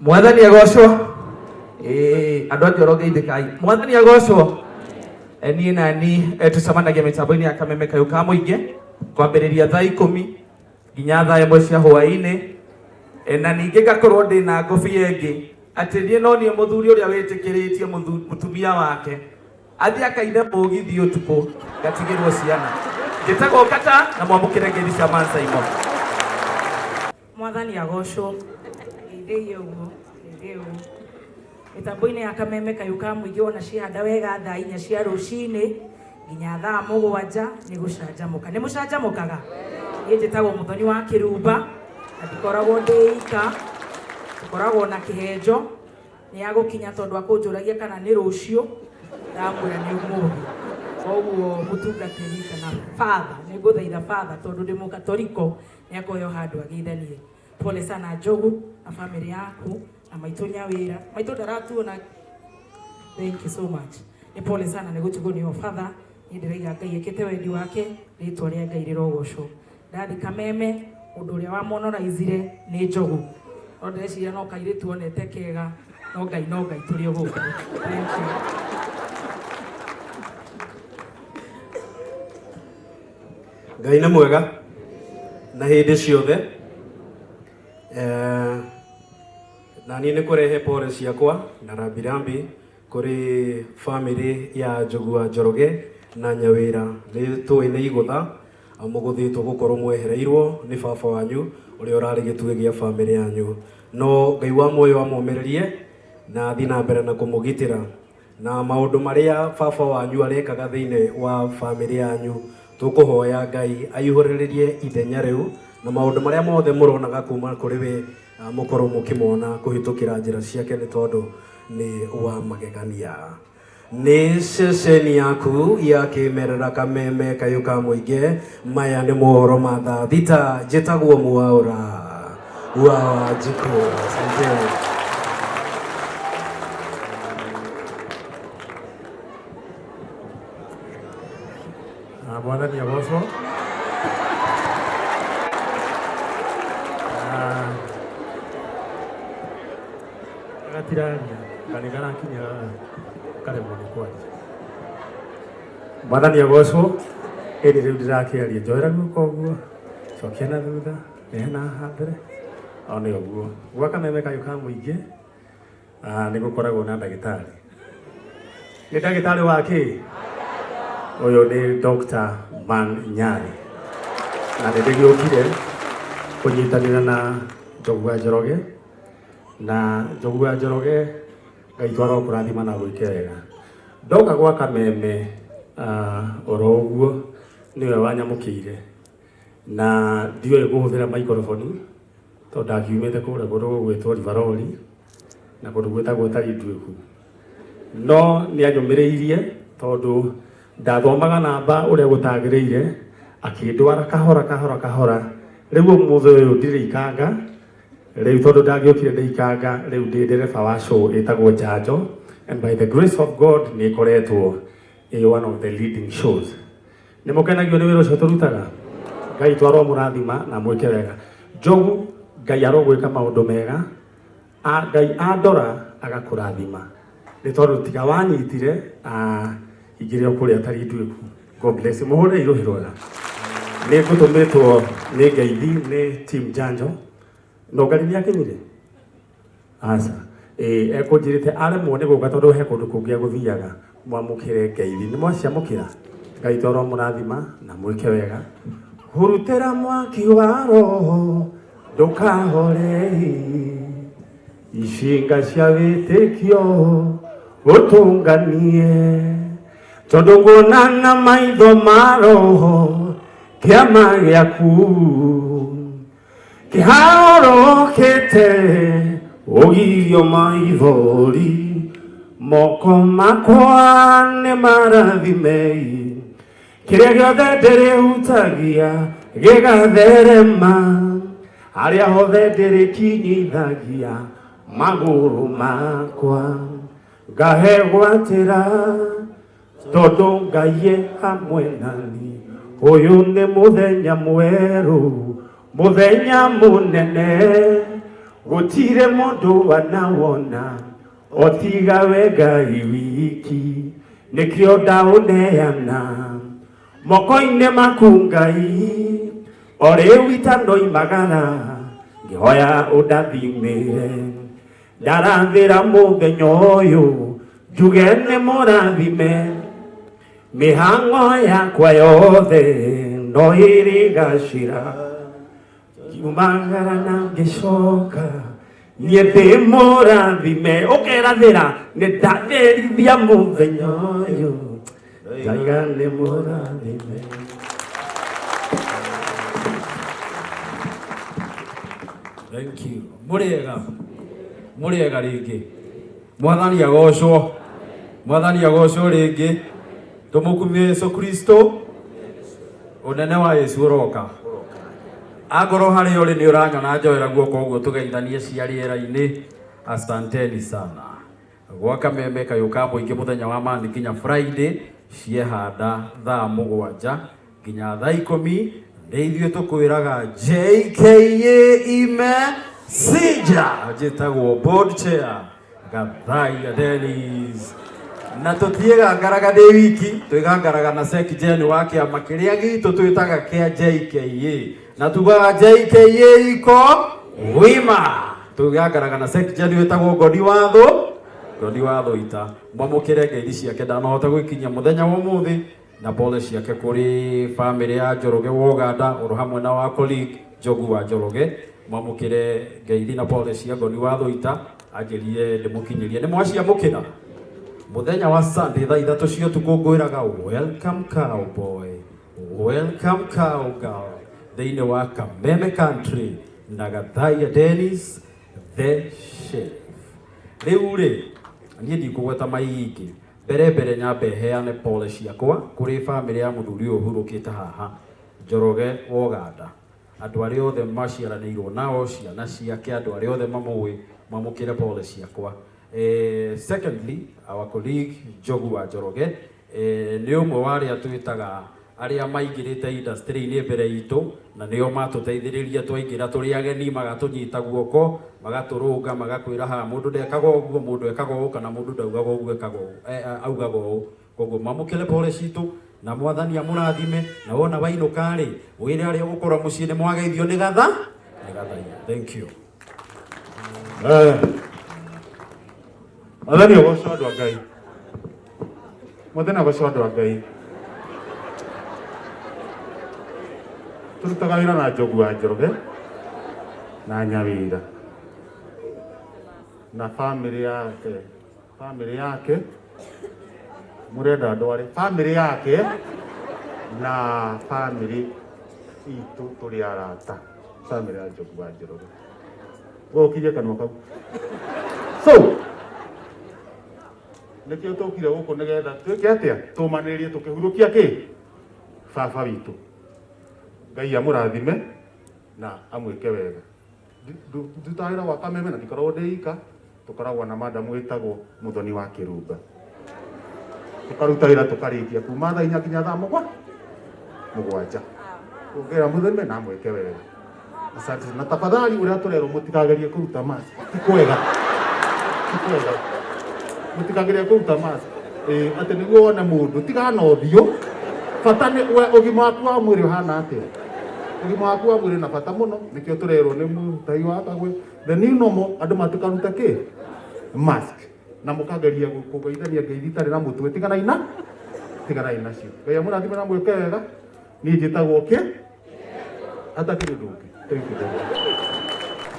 Mwathani agocwo. Ĩĩ, andũ a Njoroge ithĩkai. Mwathani agocwo. Niĩ na ni tũcemanagia mĩtambo-inĩ ya Kameme Kayũ ka Mũingĩ kwambĩrĩria thaa 10 nginya thaa 1 cia hwaĩ-inĩ. Na ningĩ ngakorwo ndĩ na ngũbia ĩngĩ atĩ niĩ no niĩ mũthuri ũrĩa wĩtĩkĩrĩtie mũtumia wake athiĩ akaine mũgithi ũtukũ ngatigĩrwo ciana. Njĩtagwo Kata na mwamũkĩre ngeithi cia Man Simon. Mwathani agocwo. Ngeithĩi ũguo, ngeithĩi ũguo. Mĩtambo-inĩ ya Kameme Kayũ ka Mũingĩ wona ciehanda wega thaa 4 cia rũcinĩ nginya thaa 7 nĩ gũcanjamũka. Nĩ mũcanjamũkaga? Niĩ njĩtagwo Mũthoni wa Kĩrumba na ndikoragwo ndĩ ika, tũkoragwo na kĩhenjo nĩ agũkinya tondũ akũnjũragia kana nĩ rũciũ, ndamwĩra nĩ ũmũthĩ. Koguo mũtungatĩri kana father, nĩ ngũthaitha father tondũ ndĩ mũkatoriko, nĩ akũheo handũ ageithanie. Pole sana Njogu na family yaku na maitũ Nyawĩra. Maitũ ndaratuona. Thank you so much. Nĩ pole sana nĩ gũtigwo nĩ o father. Niĩ ndĩraiga Ngai ekĩte wendi wake, rĩtwa rĩa Ngai rĩrogocwo. Ndathi Kameme, mũndũ ũrĩa wamonoraizire nĩ Njogu. No ndĩreciria no kairĩtu onete kega, no Ngai no Ngai tũrĩ o gũkũ. Thank you. Ngai nĩ mwega na hĩndĩ ciothe. Na niĩ nĩ kũrehe pole ciakwa na rambirambi kũrĩ family ya Njogu wa Njoroge na Nyawĩra. Nĩ tũĩ nĩ igũtha mũgũthĩtwo gũkorwo mwehereirwo nĩ baba wanyu ũrĩa ũrarĩ gĩtugĩ gĩa family yanyu, no Ngai wa muoyo amũmĩrĩrie na athiĩ na mbere na kũmũgitĩra na maũndũ marĩa baba wanyu arekaga thĩinĩ wa family yanyu. Tũkũhoya Ngai aihũrĩrĩrie ithenya rĩu na maũndũ marĩa mothe mũronaga kuma kũrĩ we mũkorwo mũkĩmona kũhĩtũkĩra njĩra ciake, nĩ tondũ nĩ wa magegania. Nĩ ceceni yaku ya kĩmerera Kameme Kayũ ka Mũingĩ. Maya nĩ mohoro ma thaa 6. Njĩtagwo Mwaũra wa Wanjikũ. Asante. Mwathani agocwo. Gatiraria kana karakinya karemwo nĩ kwaria. Mwathani agocwo. Ĩndĩ rĩu ndĩrakĩaria, njoera guoko ũguo, cokia na thutha, rehe na haha mbere, o nĩ ũguo. Gwa Kameme Kayũ ka Mũingĩ nĩ gũkoragwo na ndagĩtarĩ. Nĩ ndagĩtarĩ wa kĩ? Ũyũ nĩ Dr. Man Nyari. Na nĩ ndĩgĩũkire kũnyitanĩra na Njogu wa Njoroge, na Njogu wa Njoroge Ngai twara kũrathima na gwĩke wega. Ndoka gwa Kameme oro ũguo nĩwe wanyamũkĩire, na ndioĩ kũhũthĩra microphone tondũ ndakiumĩte kũrĩa kũndũ gũgwĩtwo Rivaroli na kũndũ gwĩtagwo Tarinduĩku, no nĩ anyũmĩrĩirie tondũ ndathomaga namba ũrĩa gũtagĩrĩire, akĩndwara kahora kahora kahora. Rĩu ũmũthĩ ũyũ ndirĩ ikanga rĩu, tondũ ndangĩũkire ndĩ ikanga, rĩu ndĩ ndereba wa show ĩtagwo Njanjo, and by the grace of God nĩ ĩkoretwo ĩ one of the leading shows. Nĩ mũkenagio nĩ wĩra ũcio tũrutaga? Ngai twarwo mũrathima na mwĩke wega. Njogu, Ngai arogwĩka maũndũ mega. Ngai andora agakũrathima nĩ tondũ tiga wanyitire ingĩrĩ o kũrĩa Tarinduĩku. God bless you. Mũhũre irũhi rwega. Nĩ ngũtũmĩtwo nĩ ngeithi nĩ team Njanjo. No Ngai nĩ akinyire? Aca. Ĩĩ ekũnjĩrĩte aremwo nĩ gũka tondũ he kũndũ kũngĩ egũthiaga. Mwamũkĩre ngeithi. Nĩ mwaciamũkĩra? Ngai toro mũrathima na mwĩke wega. Hurutĩra mwaki wa roho ndũkahorei, icinga cia wĩtĩkio ũtũnganie, tondũ nguona na maitho ma roho kĩama gĩaku kĩharũrũkĩte, ũgirio maithori, moko makwa nĩ marathimei, kĩrĩa gĩothe ndĩrĩhutagia gĩgatherema, harĩa hothe ndĩrĩkinyithagia magũrũ makwa ngahegwatĩra, tondũ Ngai e hamwe nani. Ũyũ nĩ mũthenya mwerũ, mũthenya mũnene. Gũtirĩ mũndũ wanawona o tiga we Ngai wiki, nĩkĩo ndaũneana moko-inĩ maku Ngai, o rĩu itanoimagara ngĩhoya ũndathimĩre. Ndarathĩra mũthenya ũyũ njuge nĩ mũrathime, mĩhang'o yakwa yothe no ĩrĩgacĩra. Ngiumagara na ngĩcoka niĩ ndĩ mũrathime, ũkerathĩra nĩ ndatherithia mũthenya ũyũ ndaiga nĩ mũrathime. Thank you. Mũrĩega. Mũrĩega rĩngĩ. Mwathani agocwo. Mwathani agocwo rĩngĩ. Tũmũkumie Yesu Kristo. Ũnene wa Yesu ũroka. Angorwo harĩa ũrĩ nĩ ũranyona njoera guoko ũguo tũgeithanie cia rĩera-inĩ. Asanteni sana. Gwa kameme kayũ ka mũingĩ mũthenya wa Monday nginya Friday ciehanda thaa mũgwanja nginya thaa ikũmi nĩ ithuĩ tũkwĩraga JKA ime sija. Njĩtagwo board chair Gathaiya Dennis, na tũtiĩgangaraga ndĩ wiki, twĩgangaraga na Sek Jen wa kĩama kĩrĩa gitũ twĩtaga kĩa JKA, na tugaga JKA iko wima. Twĩgangaraga na Sek Jen wĩtagwo Ngoni Watho, Ngoni Watho ita. Mwamũkĩre ngeithi ciake, ndanahota gwĩkinyia mũthenya wa ũmũthĩ, na pole ciake kũrĩ famĩlĩ ya Njoroge wa Ũganda oro hamwe na wa colleague Njogu wa Njoroge. Mwamũkĩre ngeithi na pole cia Ngoni Watho ita, anjĩrire ndĩmũkinyĩrie. Nĩ mwaciamũkĩra mũthenya wa Sunday thaa 3 cia ũtukũ ngwĩraga welcome cowboy, welcome cowgirl thĩinĩ wa Kameme Country na Gathaiya Dennis the Sheriff. Rĩu rĩ, niĩ ndikũgweta maingĩ, mbere mbere nyambe heane pole ciakwa kũrĩ famĩlĩ ya mũthuri ũyũ ũhurũkĩte haha, Njoroge wa Ũganda, andũ arĩa othe maciaranĩirwo nao, ciana ciake, andũ arĩa othe mamũĩ, mwamũkĩre pole ciakwa. Secondly, our colleague Njogu wa Njoroge nĩ ũmwe wa arĩa twĩtaga arĩa maingĩrĩte industry-inĩ mbere itũ, na nĩo matũteithĩrĩria twaingĩra tũrĩ ageni, magatũnyita guoko, magatũrũnga, magakwĩra haha mũndũ ndekaga ũguo, mũndũ ekaga ũũ, kana mũndũ ndaugaga ũguo, ekaga ũũ, augaga ũũ. Koguo mwamũkĩre pole citũ na mwathani amũrathime, na wona wainũka rĩ, wĩre arĩa ũgũkorwo mũciĩ nĩ mwageithio nĩ gatha nĩ Gathaiya. Thank you. Mwathani agocwo andũ a Ngai. Mwathani agocwo andũ a Ngai. Tũrutaga wĩra na Njogu wa Njoroge na Nyawĩra na famĩlĩ yake, famĩlĩ yake mũrenda ndware famĩlĩ yake na famĩlĩ itũ tũrĩ arata, famĩlĩ ya Njogu wa Njoroge. We ũkirie kanua kau. So nĩkĩo tũkire gũkũ nĩgetha twĩke atĩa, tũmanĩrĩrie tũkĩhurũkia kĩ baba witũ. Ngai amũrathime na amwĩke wega. Ndutaga wĩra gwa Kameme na ndikoragwo ndĩ ika, tũkoragwo na madam wĩtagwo Mũthoni wa Kĩrumba. Tũkaruta wĩra tũkarĩkia kuma thaa 4 nginya thaa 7. Ũngĩra mũthoni na amwĩke wega. Asante. Na tafadhali ũrĩa tũrerwo mũtikagerie kũruta mask. Ti kwega. Ti kwega. Mũtikagerie kũruta mask. Atĩ nĩguo wone mũndũ, tigana na ũthiũ. Bata nĩ we ũgima waku wa mwĩrĩ ũhana atĩa. Ũgima waku wa mwĩrĩ na bata mũno, nĩkĩo tũrerwo nĩ mũtai wa Kagwe. The new normal, andũ matikaruta kĩ? Mask. Na mũkageria kũgeithania ngeithi itarĩ na mũtwe, tiganai na? Tiganai nacio. Ngai amũrathime na mwĩke wega. Niĩ njĩtagwo kĩ? Hatakĩrĩ ũndũ ũngĩ. Thank you very much.